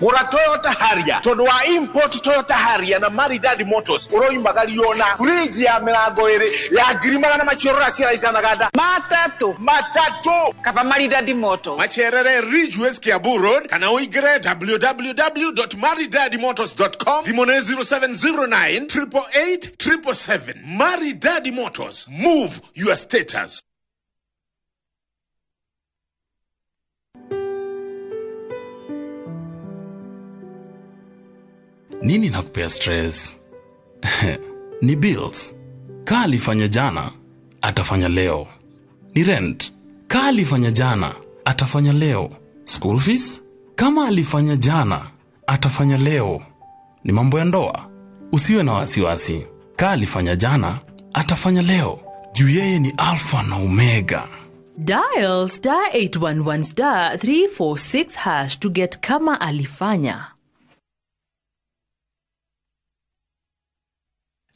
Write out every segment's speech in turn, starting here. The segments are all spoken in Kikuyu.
Gũra Toyota Harrier tondũ wa import Toyota Harrier na Maridadi Motors ũroimagario na fridge ya mĩrango ĩrĩ ya ngiri magana macio rũraciara itanaganda Matatu. Matatu. Kaba Maridadi Motors. Macerere Ridgeways Kiambu Road kana ũingĩre www.maridadimotors.com. Thimũ nĩ 0709 888 777. Maridadi Motors, move your status. Nini nakupea stress? Ni bills. Kaa alifanya jana, atafanya leo. Ni rent. Kaa alifanya jana, atafanya leo. School fees? Kama alifanya jana, atafanya leo. Ni mambo ya ndoa. Usiwe na wasiwasi. Kaa alifanya jana, atafanya leo. Juu yeye ni Alpha na Omega. Dial star 811 star 346 hash to get Kama Alifanya.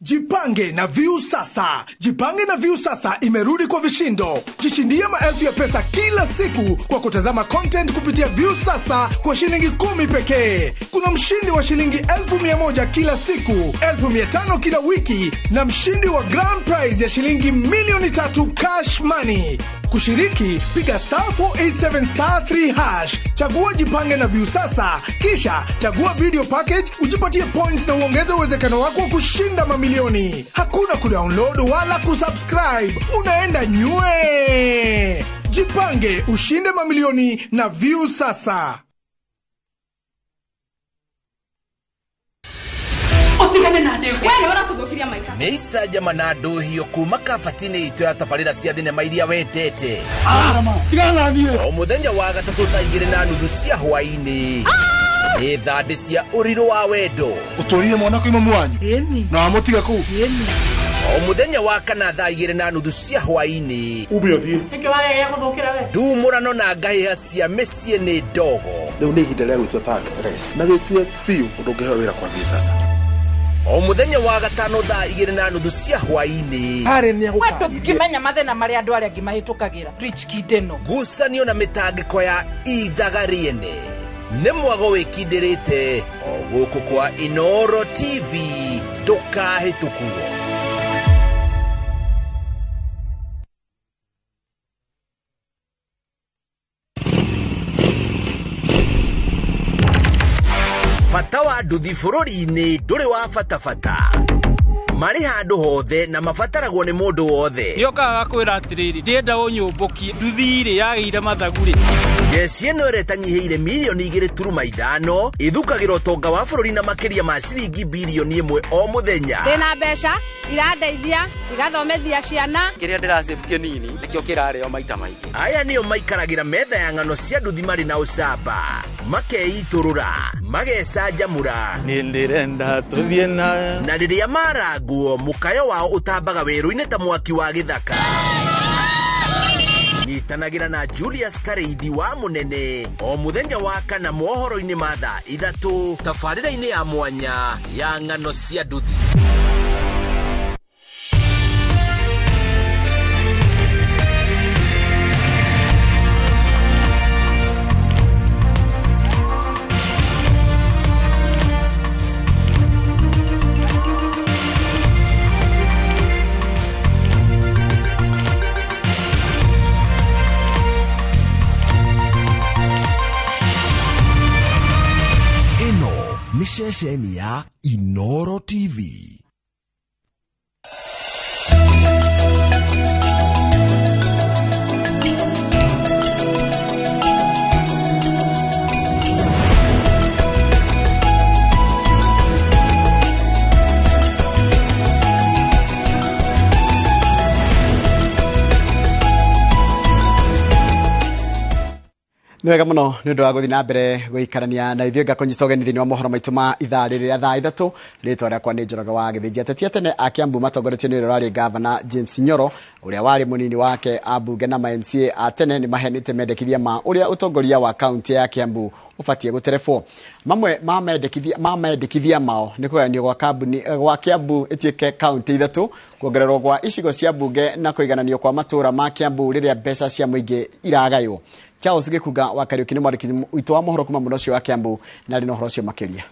Jipange na Viu Sasa. Jipange na Viu Sasa imerudi kwa vishindo. Jishindie maelfu ya pesa kila siku kwa kutazama content kupitia Viu Sasa kwa shilingi 10 pekee. Kuna mshindi wa shilingi 1,100 kila siku, 1,500 kila wiki na mshindi wa grand prize ya shilingi 3,000,000 cash money. Kushiriki, piga star 487 star 3 hash, chagua Jipange na Viu Sasa, kisha chagua video package, ujipatie points na uongeze uwezekano wako wa kushinda mamilioni. Hakuna kudownload wala kusubscribe, unaenda nywe. Jipange ushinde mamilioni na Viu Sasa. Utigane na ndegwa. Wewe ũratũthũkiria maica. Nĩ icanjama na ndũhio kuma kabati-inĩ itũ ya tabarĩra cia thinema iria wendete. O mũthenya wa gatatũ thaa igĩrĩ na nuthu cia hwaĩ-inĩ. Nĩ thandĩ cia ũrirũ wa wendo. Ũtũrire mwana kwĩ mamu wanyu? Na wamũtiga kũu? O mũthenya wa kana thaa igĩrĩ na nuthu cia hwaĩ-inĩ. Ume ũthiĩ. Nĩkĩ wagĩa gũthũkĩra we? Ndumũrano na ngahĩha cia mĩciĩ nĩ ndogo. Rĩu nĩ ihinda rĩa gwĩtua ta actress. Na wĩtue biũ ũndũ ũngĩheo wĩra kwambia sasa. O mũthenya wa gatano thaa igĩrĩ na nuthu cia hwaĩ-inĩ. Harĩ nĩ We ndũngĩmenya mathĩna marĩa andũ arĩa angĩ mahĩtũkagĩra. Rich kid ĩno. Ngucanio na mĩtangĩko ya ithaga rĩene. Nĩ mwago wĩkindĩrĩte o gũkũ kwa Inooro TV ndũkahĩtũkwo. Bata wa nduthi bũrũri-inĩ ndũrĩ wa bata bata. Marĩ handũ hothe na mabataragwo nĩ mũndũ wothe. Nĩokaga gakwĩra atĩrĩrĩ, ndĩrenda ũnyũmbũkie nduthi rĩ yagĩire mathagu rĩ. Jeshi ĩno ĩrĩa ĩtanyihĩire mirioni igĩrĩ turuma ithano ĩthukagĩra ũtonga wa bũrũri na makĩria ma ciringi birioni ĩmwe o mũthenya. Ndĩna mbeca irandeithia igathomithia ciana. Kĩrĩa ndĩrasave kĩnini nĩkĩo kĩrarĩo maita maingĩ. Aya nĩo maikaragĩra metha ya ng'ano cia nduthi marĩ na ũcamba, makeitũrũra, magecanjamũra. Niĩ ndĩrenda tũthiĩ na. Na rĩrĩa marangwo mũkayo wao ũtambaga werũ-inĩ ta mwaki wa gĩthaka. Nyitanagĩra na Julius Kareithi wa Mũnene o mũthenya wa kana mohoro-inĩ ma thaa ithatũ tabarĩra-inĩ ya mwanya ya ng'ano cia nduthi. Ceceni ya Inooro TV. Nĩ wega mũno nĩ ũndũ wa gũthiĩ na mbere gũikarania na ithuĩ ngakũnyita ũgeni thĩinĩ wa mohoro maitũ ma ithaa rĩrĩ rĩa thaa ithatũ. Rĩtwa rĩakwa nĩ Njoroge wa Gĩthĩnji. Ateti a tene a Kiambu matongoretio nĩ ũrĩa ũrarĩ gavana James Nyoro, ũrĩa warĩ mũnini wake ambunge na ma MCA a tene nĩ maheanĩte mendekithia ma ũrĩa ũtongoria wa kaunti ya Kiambu ũbatiĩ gũterebwo. Mamwe ma mendekithia mao nĩ kũgayanio gwa kambuni gwa Kiambu ĩtuĩke kaunti ithatũ, kuongererwo gwa icigo cia mbunge na kũigananio kwa matũũra ma Kiambu rĩrĩa mbeca cia mũingĩ iragaywo. Charles Gĩkunga wa Kariũki nĩ mwandĩki witũ wa mohoro kuma mwena ũcio wa Kiambu na arĩ na ũhoro ũcio makĩria.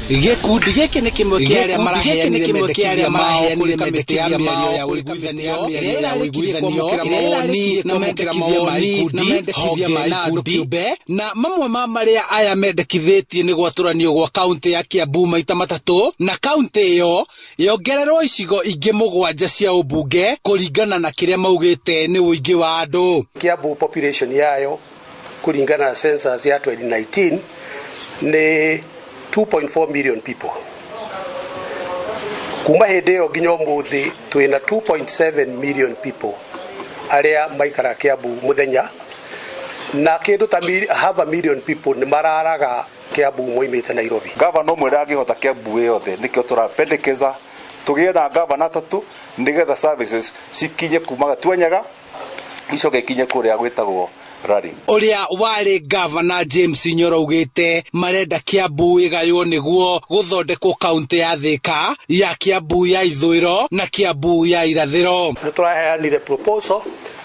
Gĩkundi gĩkĩ nĩ kĩmwe kĩa arĩa maraheanire mendekithia mao kũrĩ kamĩtĩ ya mĩario ya ũiguithanio ĩrĩa ĩrarĩkirie kwamũkĩra mawoni na mendekithia ma ikundi, honge na andũ kĩũmbe, na mamwe ma marĩa aya mendekithĩtie nĩ gwatũranio gwa kaunti ya Kiambu maita matatũ, na kaunti ĩyo yongererwo icigo ingĩ 7 cia ũmbunge kũringana na kĩrĩa maugĩte nĩ ũingĩ wa andũ. Kiambu population yayo kũringana na census ya 2019 nĩ 2.4 million people. Kuma hĩndĩ ĩyo nginya ũmũthĩ twĩna 2.7 million people arĩa maikara Kiambu mũthenya, na kĩndũ ta half a million people nĩ mararaga Kiambu moimĩte Nairobi. Gavana ũmwe ndangĩhota Kiambu yothe, nĩkĩo tũrapendekeza tũgĩe na gavana atatũ nĩgetha services cikinye kuma Gatuanyaga icoke ikinye kũrĩa gwĩtagwo Ũrĩa warĩ gavana James Nyoro augĩte marenda Kiambu ĩgaywo nĩguo gũthondekwo kaunti ya Thika, ya Kiambu ya ithũĩro na Kiambu ya irathĩro. Nĩ tũraheanire proposal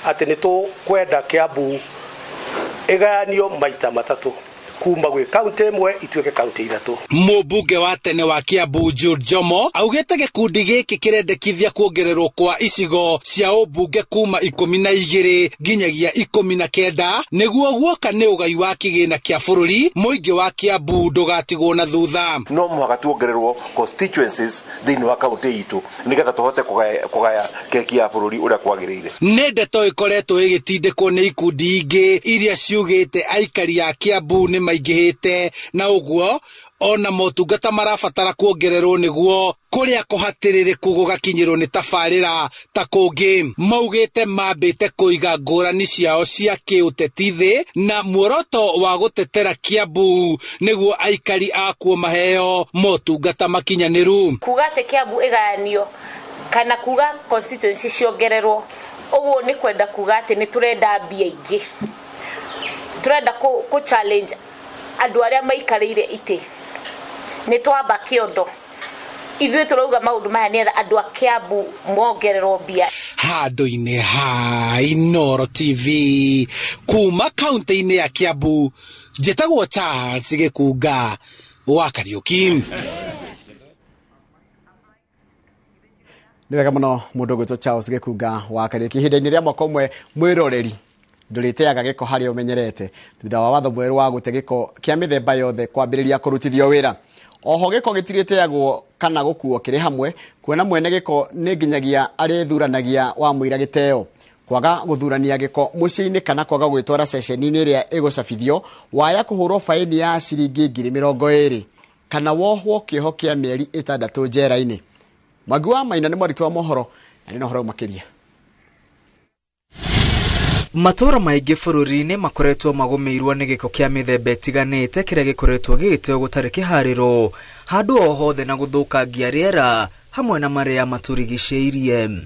atĩ nĩ tũkwenda Kiambu ĩgayanio maita matatũ kuma gwĩ kaunti ĩmwe ituĩke kaunti ithatũ. Mũmbunge wa tene wa Kiambu Jude Jomo augĩte gĩkundi gĩkĩ kĩrendekithia kuongererwo kwa icigo cia ũmbunge kuma 12 nginyagia 19 nĩguo guoka nĩ ũgai wa kĩgĩna kĩa bũrũri mũingĩ wa Kiambu ndũgatigwo na thutha. No mũhaka tuongererwo constituencies thĩinĩ wa kaunti itũ nĩgetha tũhote kũgaya keki ya bũrũri ũrĩa kwagĩrĩire. Nĩ ndeto ĩkoretwo ĩgĩtindĩkwo nĩ ikundi ingĩ iria ciugĩte aikari a Kiambu nĩ maingĩhĩte na ũguo ona motungata marabatara kuongererwo nĩguo kũrĩa kũhatĩrĩrĩku gũgakinyĩrwo nĩ tabarĩra ta kũngĩ. Maugĩte mambĩte kũiga ngũrani ciao cia kĩũteti thĩ na muoroto wa gũtetera Kiambu nĩguo aikari akuo maheo motungata makinyanĩru. Kuga atĩ Kiambu ĩgayanio kana kuga constituency ciongererwo ũguo nĩ kwenda kuga atĩ nĩ tũrenda mbia ingĩ, tũrenda kũ challenge andũ arĩa maikarĩire itĩ. Nĩ twamba kĩondo ithuĩ tũrauga maũndũ maya nĩgetha andũ a Kiambu mongererwo mbia. Handũ-inĩ ha Inooro TV kuma kaunti-inĩ ya Kiambu, njĩtagwo Charles Gĩkunga wa Kariũki. Nĩ wega mũno mũndũ ũgwĩtwo Charles Gĩkunga wa Kariũki. Ihinda-inĩ rĩa mwaka ũmwe mwĩroreri ndũrĩteaga gĩko harĩa ũmenyerete thutha wa watho mwerũ wa gũte gĩko kĩa mĩthemba yothe kwambĩrĩria kũrutithio wĩra. Oho gĩko gĩtirĩteagwo kana gũkuo kĩrĩ hamwe, kuona mwene gĩko nĩ nginyagia arĩthuranagia wa mũira gĩteo. Kwaga gũthurania gĩko mũciĩ-inĩ kana kwaga gwĩtwara ceceni-inĩ ĩrĩa ĩgũcabithio waya kũhũrwo baini ya ciringi 20,000 kana wohwo kĩoho kĩa mĩeri 6 njera-inĩ. Mwangi wa Maina nĩ mwandĩki wa mohoro na nĩ na ũhoro makĩria. Matũũra maingĩ bũrũri-inĩ makoretwo magũmĩirwo nĩ gĩko kĩa mĩthemba ĩtiganĩte kĩrĩa gĩkoretwo gĩgĩteo gũtarĩ kĩharĩro handũ o hothe na gũthũkangia rĩera hamwe na marĩa matũrigicĩirie.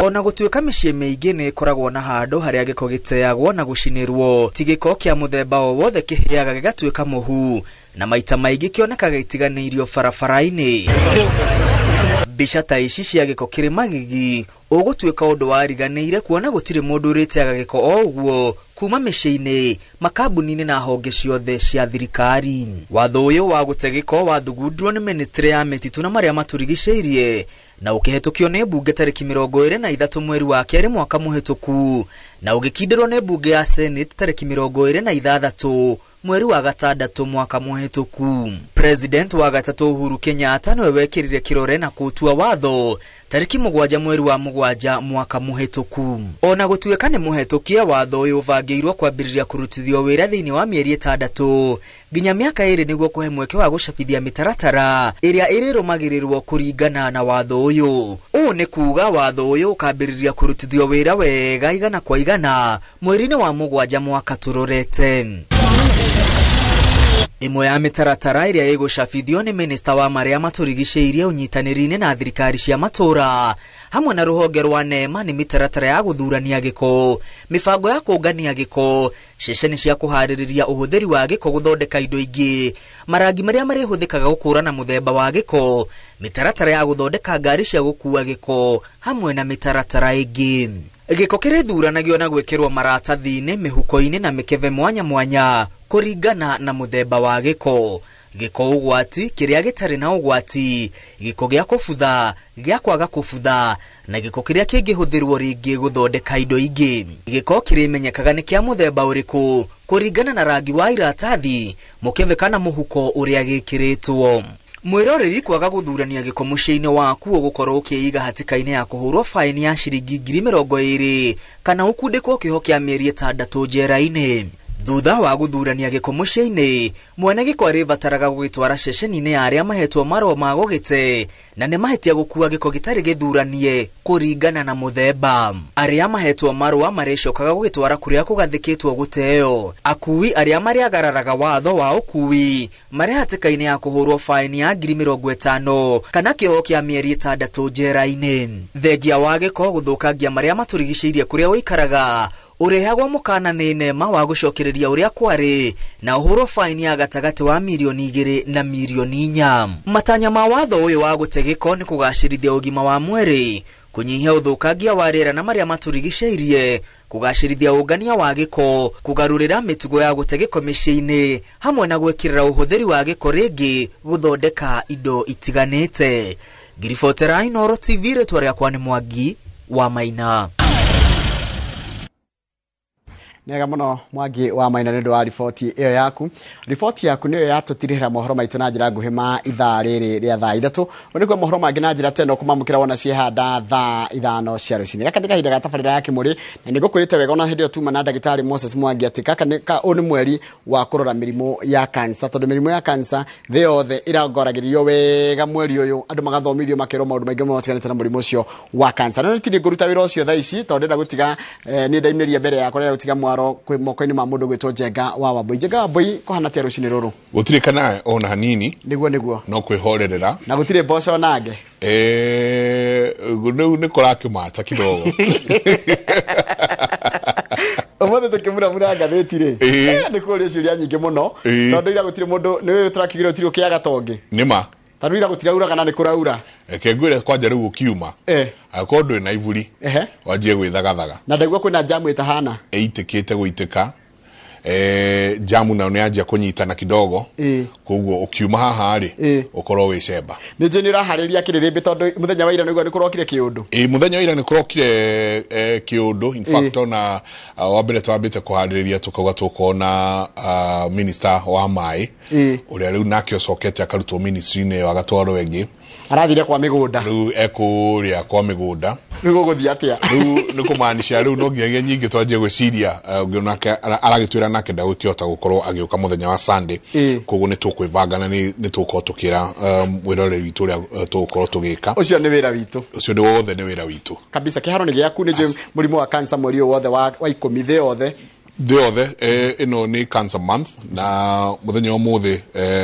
Ona gũtuĩka mĩciĩ mĩingĩ nĩ ĩkoragwo na handũ harĩa gĩko gĩteagwo na gũcinĩrwo, ti gĩko kĩa mũthemba o wothe kĩhĩaga gĩgatuĩka mũhu na maita maingĩ kĩonekaga gĩtiganĩirio barabara-inĩ. Mbica ta ici cia gĩko kĩrĩ magigi ũgũtuĩka ũndũ wariganĩire kuona gũtirĩ mũndũ ũrĩteaga gĩko o ũguo kuma mĩciĩ-inĩ, makambuni-inĩ na honge ciothe cia thirikari. Watho ũyũ wa gũte gĩko wathugundirwo nĩ ministry ya mĩtitũ na marĩa matũrigicĩirie na ũkĩhetũkio nĩ mbunge tarĩki 23 mweri wa kerĩ mwaka mũhetũku na ũgĩkindĩrwo nĩ mbunge ya Senate tarĩki 26 mweri wa gatandatũ mwaka mũhetũku. President wa gatatũ Uhuru Kenyatta nĩwe wekĩrire kĩrore na kũtua watho tarĩki 7 mweri wa 7 mwaka mũhetũku. Ona gũtuĩka nĩ mũhetũkie, watho ũyũ ũbangĩirwo kwambĩrĩria kũrutithio wĩra thĩinĩ wa mĩeri 6 nginya mĩaka 2 nĩguo kũhe mweke wa gũcabithia mĩtaratara ĩrĩa ĩrĩrũmagĩrĩrwo kũringana na watho ũyũ. Ũũ nĩ kuga watho ũyũ ũkambĩrĩria kũrutithio wĩra wega 100% mweri-inĩ wa 7 mwaka tũrorete. Ĩmwe ya mĩtaratara ĩrĩa ĩgũcabithio nĩ minista wa marĩa matũrigicĩirie ũnyitanĩri-inĩ na thirikari cia matũũra hamwe na rũhonge rwa NEMA nĩ mĩtaratara ya gũthurania gĩko, mĩbango ya kũngania gĩko, ceceni cia kũharĩrĩria ũhũthĩri wa gĩko gũthondeka indo ingĩ, marangi marĩa marĩhũthĩkaga gũkũũrana mũthemba wa gĩko, mĩtaratara ya gũthondeka ngari cia gũkuua gĩko hamwe na mĩtaratara ĩngĩ. Gĩko kĩrĩthuranagio na gwĩkĩrwo maratathi-inĩ, mĩhuko-inĩ na mĩkebe mwanya mwanya kũringana na mũthemba wa gĩko. Gĩko ũgwati, kĩrĩa gĩtarĩ na ũgwati, gĩko gĩa kũbutha, gĩa kwaga kũbutha, na gĩko kĩrĩa kĩngĩhũthĩrwo rĩngĩ gũthondeka indo ingĩ. Gĩko kĩrĩmenyekaga nĩ kĩa mũthemba ũrĩkũ kũringana na rangi wa iratathi, mũkebe kana mũhuko ũrĩa gĩkĩrĩtwo. Mwĩroreri kwaga gũthurania gĩko mũciĩ-inĩ waku ũgũkorwo ũkĩiga hatĩka-inĩ ya kũhũrwo faini ya ciringi 20,000 kana ũkundĩkwo kĩoho kĩa mĩeri 6 njera-inĩ. Thutha wa gũthurania gĩko mũciĩ-inĩ, mwene gĩko arĩbataraga gũgĩtwara ceceni-inĩ ya arĩa mahetwo marũa ma gũgĩte na nĩ mahĩtia gũkua gĩko gĩtarĩ gĩthuranie kũringana na mũthemba. Arĩa mahetwo marũa marĩcokaga gũgĩtwara kũrĩa kũgathĩkĩtwo gũteo. Akui arĩa marĩagararaga watho wa ũkui marĩ hatĩka-inĩ ya kũhũrwo faini ya 50,000 kana kĩoho kĩa mĩeri 6 njera-inĩ. Thengia wa gĩko gũthũkangia marĩa matũrigicĩirie kũrĩa ũikaraga ũrehagwo mũkana nĩ NEMA wa gũcokereria ũrĩa kwarĩ na ũhũrwo faini ya gatagatĩ wa 2 million na 4 million. Matanya ma watho ũyũ wa gũte gĩko nĩ kũgacĩrithia ũgima wa mwĩrĩ, kũnyihia ũthũkangia wa rĩera na marĩa matũrigicĩirie, kũgacĩrithia ũngania wa gĩko, kũgarũrĩra mĩtugo ya gũte gĩko mĩciĩ-inĩ hamwe na gwĩkĩrĩra ũhũthĩri wa gĩko rĩngĩ gũthondeka indo itiganĩte. Ngiribotera Inooro TV, rĩtwa rĩakwa nĩ Mwangi wa Maina. Nega muno Mwangi wa Maina nĩ ũndũ wa riboti ĩyo yaku. Riboti yaku nĩyo yatũtirĩhĩra mohoro maitũ na njĩra nguhĩ ma ithaa rĩrĩ rĩa thaa 3. Nĩkuo mohoro mangĩ na njĩra teno kũmamũkĩra wona ciehanda thaa 5 cia rũcinĩ. Gaka nĩ kahinda ga tabarĩra ya Kĩmũrĩ na nĩngũkwĩrĩte wega ona hĩndĩ ĩyo tuma na ndagĩtarĩ Moses Mwangi atĩ gaka nĩ ũyũ nĩ mweri wa kũrora mĩrimũ ya kansa, tondũ mĩrimũ ya kansa thĩ yothe ĩrangoragĩrĩrio wega mweri ũyũ, andũ magathomithio makerwo maũndũ maingĩ mũno matiganĩte na mũrimũ ũcio wa kansa. Na nĩ ngũruta wĩra ũcio thaa ici tondũ ndĩrenda gũtiga niĩ ndaimĩria mbere yakwa, ndĩrenda gũtiga mwaro kwĩ moko-inĩ ma mũndũ gwĩtwo Njenga wa Wambui. Njenga wa Wambui, kũhana atĩa rũcinĩ rũrũ? Gũtirĩ kana ona hanini. Nĩguo nĩguo. No kwĩhorerera. Na gũtirĩ mboco nange? Rĩu nĩ kũrakĩmata kidogo. Ũmũthĩ tũkĩmuramura ngathĩti rĩ, nĩ kũũrio ciũria nyingĩ mũno tondũ ira gũtirĩ mũndũ, nĩ tũrakĩgĩrwo gũtirĩ ũkĩaga tongĩ. Nĩ ma. Tondũ ira gũtirauraga na nĩ kũraura. Reke ngwĩre kwanja rĩu ũkiuma. Angĩkorwo ndũrĩ na iburi, wanjie gwĩthagathaga. Na ndaigua kwĩna jamu ĩtahana. Ĩitĩkĩte gũitĩka. Jamu nayo nĩ yanjia kũnyitana kidogo. Koguo ũkiuma haha rĩ, ũkorwo wĩ cemba. Nĩ njũĩ nĩ ũraharĩria kĩrĩrĩmbĩ tondũ mũthenya wa ira nĩguo nĩ kũrokire kĩũndũ. Mũthenya wa ira nĩ kũrokire kĩũndũ. In fact ona wa mbere twambĩte kũharĩrĩria tũkauga tũkorwo na minister wa maĩ ũrĩa rĩu nake ũcokete akarutwo ministry-inĩ ĩyo agatwarwo ĩngĩ. Arathire kwa mĩgũnda. Rĩu ekũrĩa kwa mĩgũnda. Rĩu gũgũthiĩ atĩa? Rĩu nĩ kũmaanisha rĩu no nginyagia nyingĩ twanjie gwĩciria ũngĩ nake aragĩtwĩra nake ndagũkĩhota gũkorwo agĩũka mũthenya wa Sunday. Koguo nĩ tũkwĩbanga na nĩ tũgũkorwo tũkĩra mwĩroreri witũ ũrĩa tũgũkorwo tũgĩka. Ũcio nĩ wĩra witũ. Ũcio nĩ wothe nĩ wĩra witũ. Kabisa, kĩharo nĩ gĩaku. Nĩ njũĩ mũrimũ wa kansa mweri ũyũ wothe wa 10 thĩ yothe. Thĩ yothe ĩno nĩ cancer month na mũthenya wa ũmũthĩ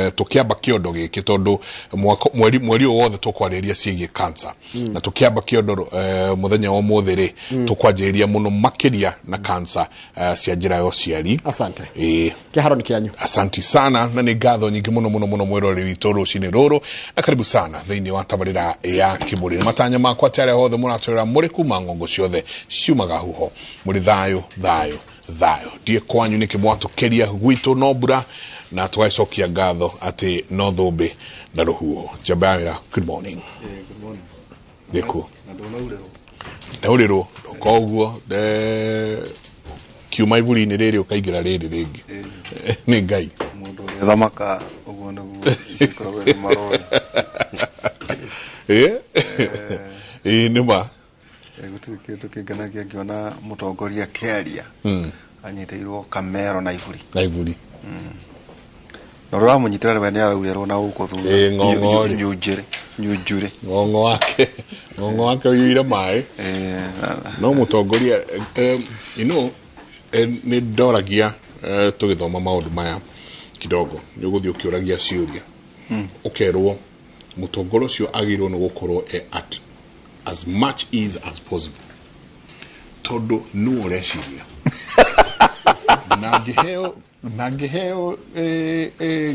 tũkĩamba kĩondo gĩkĩ tondũ mweri ũyũ wothe tũkwarĩrĩria ciĩgiĩ cancer. Na tũkĩamba kĩondo mũthenya wa ũmũthĩ rĩ, tũkwanjĩrĩria mũno makĩria na cancer cia njĩra ya ũciari. Asante. Kĩharo nĩ kĩanyu. Asanti sana na nĩ ngatho nyingĩ mũno mũno mũno mwĩroreri witũ rũcinĩ rũrũ na karibu sana thĩinĩ wa tabarĩra ya Kĩmũrĩ. Matanya makwa atĩ arĩa othe mũratwĩrora mũrĩ kuma ng'ongo ciothe ciumaga huho mũrĩ thayũ thayũ thayo. Ndiĩ kwanyu nĩkĩ mwatũkĩria gwitũ no mbura na tũgagĩcokia ngatho atĩ no thũmbĩ na rũhuho. Njamba ya wĩra, good morning. Good morning. Ndĩkuo. Na ndũnaurĩrwo. Ndaurĩrwo koguo kiuma iburi-inĩ rĩrĩ ũkaingĩra rĩrĩ rĩngĩ. Nĩ Ngai. Mũndũ ũrĩa thamaka ũguo nĩguo ikoragwo ĩrĩ marore. Nĩ ma. Gũtirĩ kĩndũ kĩngenagia ngĩona mũtongoria akĩaria anyitĩirwo kamero na iburi. Na iburi. Na ũrĩa ũramũnyitĩra nĩwe nĩ araurĩrwo na gũkũ thutha. Ng'ong'o rĩ. Nyunjurĩ. Ng'ong'o wake. Ng'ong'o wake ũiyũire maĩ. No mũtongoria, you know, nĩ ndoragia tũgĩthoma maũndũ maya Kidogo nĩ ũgũthiĩ ũkĩũragia ciũria, ũkerwo mũtongoria ũcio agĩrĩirwo nĩ gũkorwo e at as much ease as possible, tondũ nũ ũreciria na ngĩheo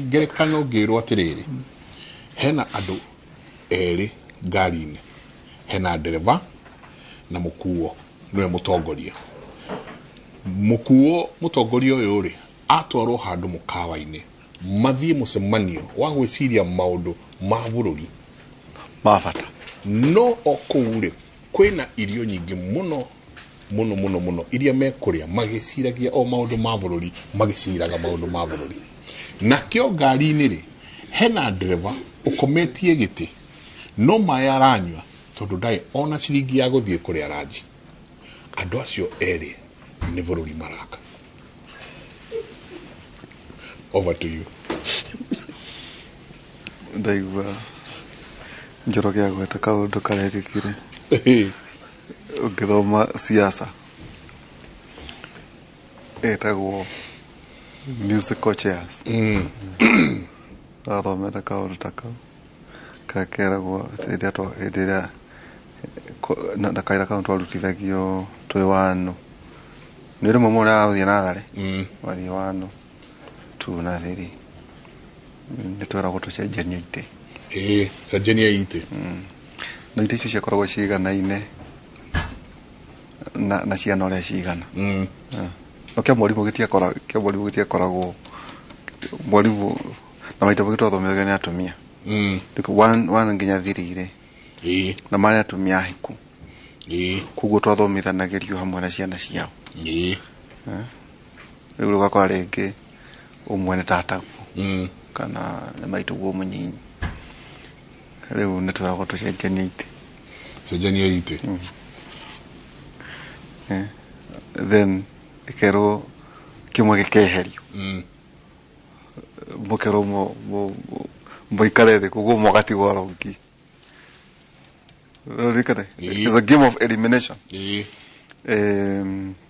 ngerekano ngĩrwo atĩrĩrĩ, hena andũ erĩ ngari-inĩ, hena ndereba na mũkuo nĩwe mũtongoria. Mũkuo mũtongoria ũyũ rĩ atwarwo handũ mũkawa-inĩ mathiĩ mũcemanio wa gwĩciria maũndũ ma bũrũri ma bata, no o kũu rĩ kwĩna irio nyingĩ mũno mũno mũno mũno iria mekũrĩa magĩciragia o maũndũ ma bũrũri, magĩciraga maũndũ ma bũrũri. Nakĩo ngari-inĩ rĩ hena ndereba ũkometie gĩtĩ no maĩ aranyua tondũ ndarĩ ona ciringi ya gũthiĩ kũrĩa ranji. Andũ acio erĩ nĩ bũrũri maraka. Over to you. Ndaigua Njoroge agweta kaũndũ karekĩkire ũngĩthoma siasa ĩtagwo musical chairs. Athomete kaũndũ ta kau kakeragwo hĩndĩ ĩrĩa na kaira kau twarutithagio twĩ wano nĩ rĩmwe mũndũ arathiĩ natharĩ wathiĩ wano 2 na 3 nĩ tweragwo tũcenjanie itĩ. Cenjania itĩ. Na itĩ icio ciakoragwo ciganaine na ciana ũrĩa cigana. No kĩa mwarimũ gĩtiakoragwo mwarimũ na maita maingĩ twathomithagio nĩ atumia. 1 nginya 3 rĩ na marĩ atumia ahiku. Koguo twathomithanagĩrio hamwe na ciana ciao. Rĩu ũgakora rĩngĩ ũmwe nĩ tataguo kana nĩ maitũguo mũnyinyi. Rĩu nĩ tweragwo tũcenjanie itĩ. Cenjania itĩ. Then ĩkerwo kĩmwe gĩkeherio. Mũkerwo mũikare thĩ koguo mũgatigwo rongi. Ririkane. It's a game of elimination.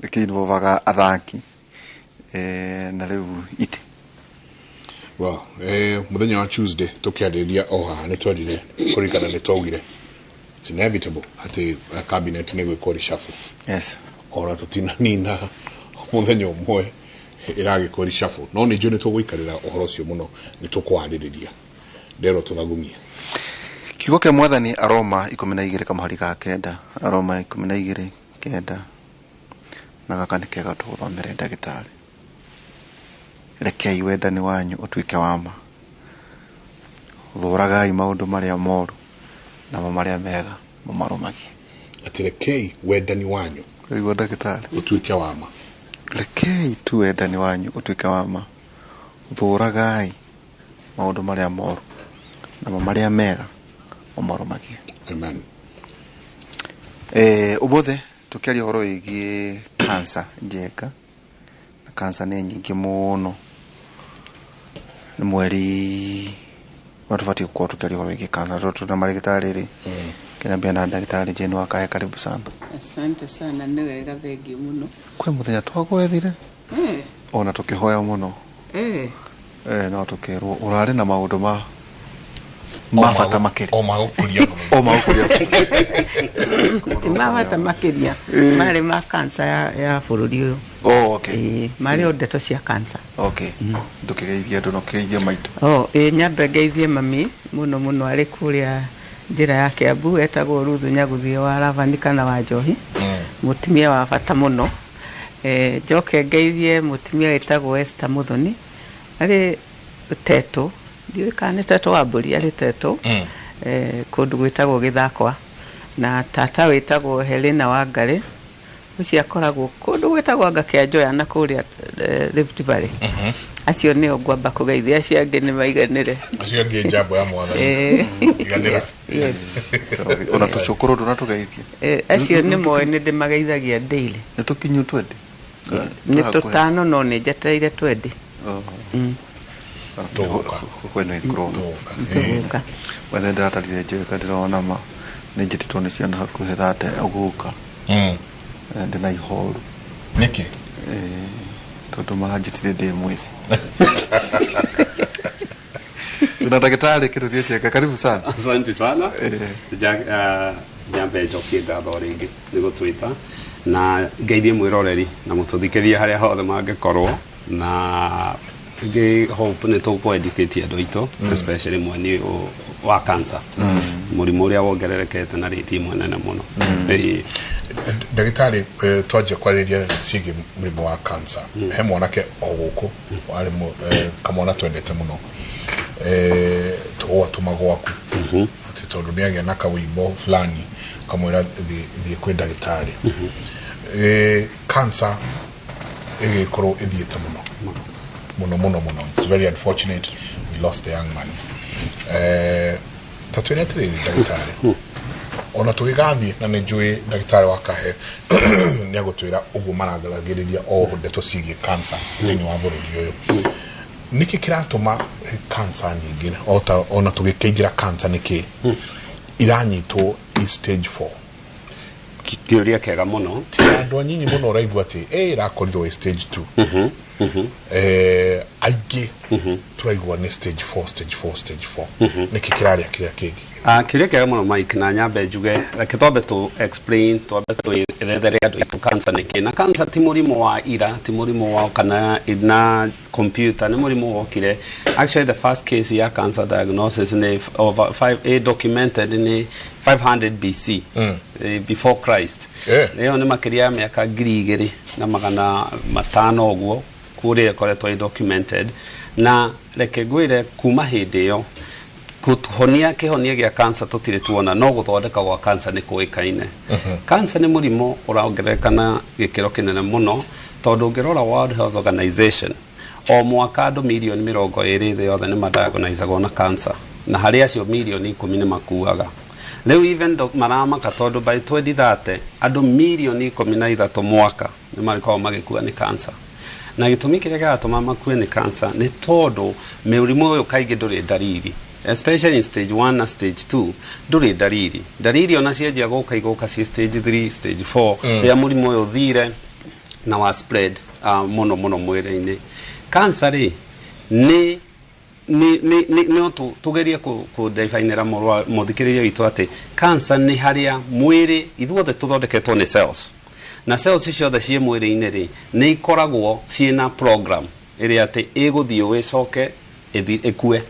Ĩkĩinvolvaga athaki na rĩu itĩ. Well, mũthenya wa Tuesday tũkĩarĩrĩria o haha nĩ twendire kũririkana nĩ twaugire it's inevitable atĩ cabinet nĩ gwĩkwo reshuffle. Yes. Ona tũtinanina mũthenya ũmwe ĩragĩkwo reshuffle, no nĩ njũĩ nĩ tũgũikarĩra ũhoro ũcio mũno, nĩ tũkwarĩrĩria nderwo tũthagumie. Kiugo kĩa Mwathani Aroma 12 kamũhari ga 9, Aroma 12:9, na gaka nĩ kega tũgũthomere ndagĩtarĩ. Rekei wendani wanyu ũtuĩke wa ma, thũragai maũndũ marĩa moru namo marĩa mega mũmarũmagie. Atĩ rekei wendani wanyu Ũigua ndagĩtarĩ ũtuĩke wa ma. Rekei tu wendani wanyu ũtuĩke wa ma, thũragai maũndũ marĩa moru namo marĩa mega mũmarũmagie. Amen. Ũmũthĩ tũkĩaria ũhoro wĩgiĩ cancer njenga. Na cancer nĩ nyingĩ mũno. Nĩ mweri wa tũbatiĩ gũkorwo tũkĩaria ũhoro wĩgiĩ cancer tondũ tũna marĩgĩtarĩ rĩ. Kĩnyambia na ndagĩtarĩ Jane Wakahe, karibu sana. Asante sana, nĩ wega, thengiũ mũno. Kwĩ mũthenya twagwethire ona tũkĩhoya mũno no tũkĩrwo ũrarĩ na maũndũ ma bata makĩria. O magũkũria. O magũkũria. Ti ma bata makĩria, marĩ ma cancer ya bũrũri ũyũ. Oh, okay. Marĩ o ndeto cia cancer. Okay. Ndũkĩgeithie andũ na ũkĩgeithie maitũ. Nyambe ngeithie mami mũno mũno arĩ kũrĩa njĩra ya Kiambu, etagwo Ruthu Nyaguthie wa Ravani kana wa Njohi, mũtumia wa bata mũno. Njoke ngeithie mũtumia wĩtagwo Esther Muthoni arĩ Teto, ndiũĩ kana nĩ Teto wa mbũri, arĩ Teto kũndũ gwĩtagwo Gĩthakwa, na tata wĩtagwo Helena Wangari ũcio akoragwo kũndũ gwĩtagwo anga Kĩanjoya na kũrĩa Rift Valley. Acio nĩo ngwamba kũgeithia, acio angĩ nĩ maiganĩre. Acio angĩ njambo ya Mwathani. Iganĩra. Yes. Ona tũcũkũrũ ndũnatũgeithia. Acio nĩ moĩ nĩ ndĩmageithagia daily. Nĩ tũkinyu twendi. Nĩ tũtano no nĩ njetereire twendi. Kweno ikũrwo. Tũgũka. Wethe ndĩratarire njũĩ ndĩrona ma nĩ njĩtĩtwo nĩ ciana hakuhĩ thate ũgũka. Ndĩna ihoru. Nĩkĩ? Tondũ maranjĩtire ndĩ mwĩthĩ. Na ndagĩtarĩ Kĩtũthie Njenga, karibu sana. Asante sana. Nyambe njokie ngatho rĩngĩ nĩ gũtwĩta na ngeithie mwĩroreri na mũtũthikĩria harĩa hothe mangĩkorwo, na ngĩ hope nĩ tũkũ educate andũ aitũ, especially mwena wa cancer, mũrimũ ũrĩa wongererekete na rĩti ĩmwe nene mũno. Ndagĩtarĩ, twanjia kwarĩria ciĩgiĩ mũrimũ wa cancer, he mwanake o gũkũ warĩ kamwana twendete mũno, tũgwatũma gwaku atĩ tondũ nĩ agĩa na kawĩimbo fulani, kamwĩra thiĩ kwĩ ndagĩtarĩ. Cancer ĩgĩkorwo ĩthiĩte mũno mũno mũno mũno. It's very unfortunate we lost the young man. Ta twĩre atĩrĩrĩ ndagĩtarĩ, ona tũgĩgathiĩ na nĩ njũĩ ndagĩtarĩ wa Kahe nĩ agũtwĩra ũguo marageragĩrĩria o ndeto ciĩgiĩ cancer thĩinĩ wa bũrũri ũyũ, nĩkĩ kĩratũma cancer nyingĩ ota ona tũgĩkĩingĩra cancer nĩkĩ iranyitwo i stage 4? Kĩũria kĩega mũno. Ti andũ anyinyi mũno ũraigua atĩ ĩrakorirwo ĩ stage 2. Aingĩ tũraigua nĩ stage 4, stage 4, stage 4. Nĩkĩ kĩrarĩa kĩrĩa kĩngĩ? Kĩũria kĩega mũno, Mike, na nyambe njuge, reke twambe tũ explain, twambe twĩrethere andũ aitũ cancer nĩkĩ. Na cancer ti mũrimũ wa ira, ti mũrimũ wa kana na computer, nĩ mũrimũ wokire. Actually, the first case ya cancer diagnosis nĩ over five, documented nĩ 500 BC, before Christ. Ĩyo nĩ makĩria ya mĩaka 2500 ũguo kũrĩa ĩkoretwo ĩ documented. Na reke ngwĩre, kuma hĩndĩ ĩyo kũhonia, kĩhonia gĩa cancer tũtirĩ tuona, no gũthondeka gwa cancer nĩ kũĩkaine. Cancer nĩ mũrimũ ũrongerereka na gĩkĩro kĩnene mũno, tondũ ũngĩrora World Health Organization, o mwaka andũ mirioni 20 thĩ yothe nĩ madiagnosagwo na cancer, na harĩ acio mirioni 10 nĩ makuaga. Rĩu even maramaka tondũ by 2030 andũ mirioni 13 mwaka nĩ marĩkoragwo magĩkua nĩ cancer. Na gĩtũmi kĩrĩa kĩratũma makue nĩ cancer nĩ tondũ mũrimũ ũyũ kaingĩ ndũrĩ ndariri, especially in stage 1 na stage 2 ndũrĩ ndariri. Ndariri ona cianjia gũka, igũka ci stage 3, stage 4, rĩrĩa mũrimũ ũyũ ũthire na wa spread mũno mũno mwĩrĩ-inĩ. Cancer rĩ, nĩ no tugerie kũ-definera mũthikĩrĩria witũ atĩ cancer nĩ harĩa mwĩrĩ, ithuothe tũthondeketwo nĩ cells, na cells ciothe ciĩ mwĩrĩ-inĩ rĩ, nĩ ikoragwo ciĩna program ĩrĩa atĩ ĩgũthiĩ ĩcoke ĩkue,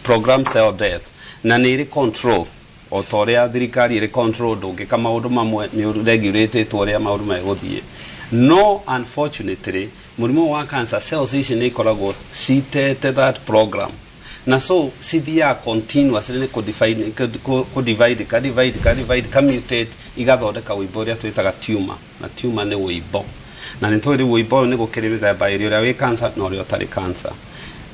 program cell death, na nĩ ĩrĩ control o ta ũrĩa thirikari ĩrĩ control. Ndũngĩka maũndũ mamwe, nĩ regulatĩtwo ũrĩa maũndũ megũthiĩ. No unfortunately, mũrimũ wa cancer, cells ici nĩ ikoragwo citete that program, na so cithiaga continuously nĩ kũdivide, kũdivide, ka divide, ka divide, ka mutate, igathondeka wĩimbo ũrĩa twĩtaga tumor. Na tumor nĩ wĩimbo, na nĩ tũĩ rĩu wĩimbo ũyũ nĩ gũkĩrĩ mĩthemba ĩrĩ, ũrĩa wĩ cancer na ũrĩa ũtarĩ cancer.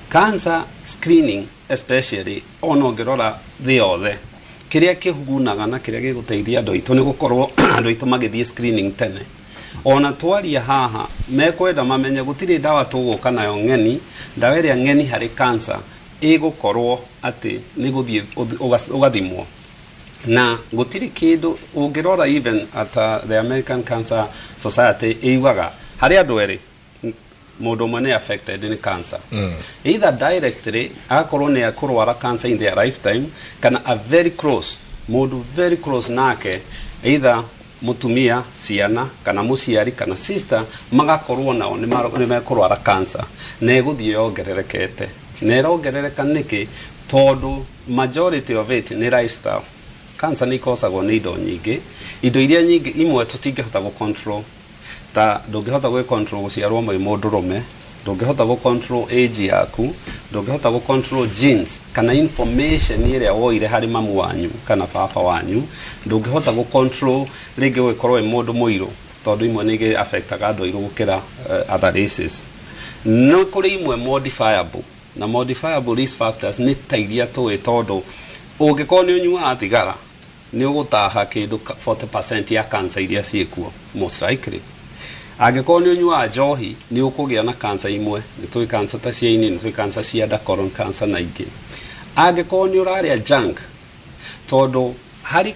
Cancer screening especially, ona ũngĩrora thĩ yothe, kĩrĩa kĩhugunaga na kĩrĩa gĩgũteithia andũ aitũ nĩ gũkorwo andũ aitũ magĩthiĩ screening tene. Ona twaria haha mekwenda mamenye gũtirĩ ndawa tũgũka nayo ng'eni. Ndawa ĩrĩa ng'eni harĩ cancer ĩgũkorwo atĩ nĩ gũthiĩ ũgathimwo, na gũtirĩ kĩndũ ũngĩrora. Even at the American Cancer Society ĩugaga harĩ andũ erĩ, mũndũ ũmwe nĩ affected nĩ cancer, either directly agakorwo nĩ akũrwara cancer in their lifetime, kana a very close, mũndũ very close nake, either mũtumia, ciana, kana mũciari, kana sister, magakorwo nao nĩ mekũrwara cancer. Na ĩgũthiĩ yongererekete, na ĩrongerereka nĩkĩ? Tondũ majority of it nĩ lifestyle. Cancer nĩ ikosagwo nĩ indo nyingĩ, indo iria nyingĩ imwe tũtingĩhota gũ control, ta ndũngĩhota gwĩ control gũciarwo mwĩ mũndũrũme, ndũngĩhota gũ control age yaku, ndũngĩhota gũ control genes kana information ĩrĩa woire harĩ mamu wanyu kana baba wanyu, ndũngĩhota gũ control rĩngĩ gũgĩkorwo wĩ mũndũ mũirũ, tondũ imwe nĩ igĩ affectaga andũ airũ gũkĩra other races. No kũrĩ imwe modifiable, na modifiable risk factors nĩ ta iria tũĩ, tondũ ũngĩkorwo nĩ ũnyuaga thigara, nĩ ũgũtaha kĩndũ 40% ya cancer iria ciĩkuo most likely. Angĩkorwo nĩ ũnyuaga njohi, nĩ ũkũgĩa na cancer imwe, nĩ tũĩ cancer ta cia ini, nĩ tũĩ cancer cia nda, colon cancer na ingĩ. Angĩkorwo nĩ ũrarĩa junk, tondũ harĩ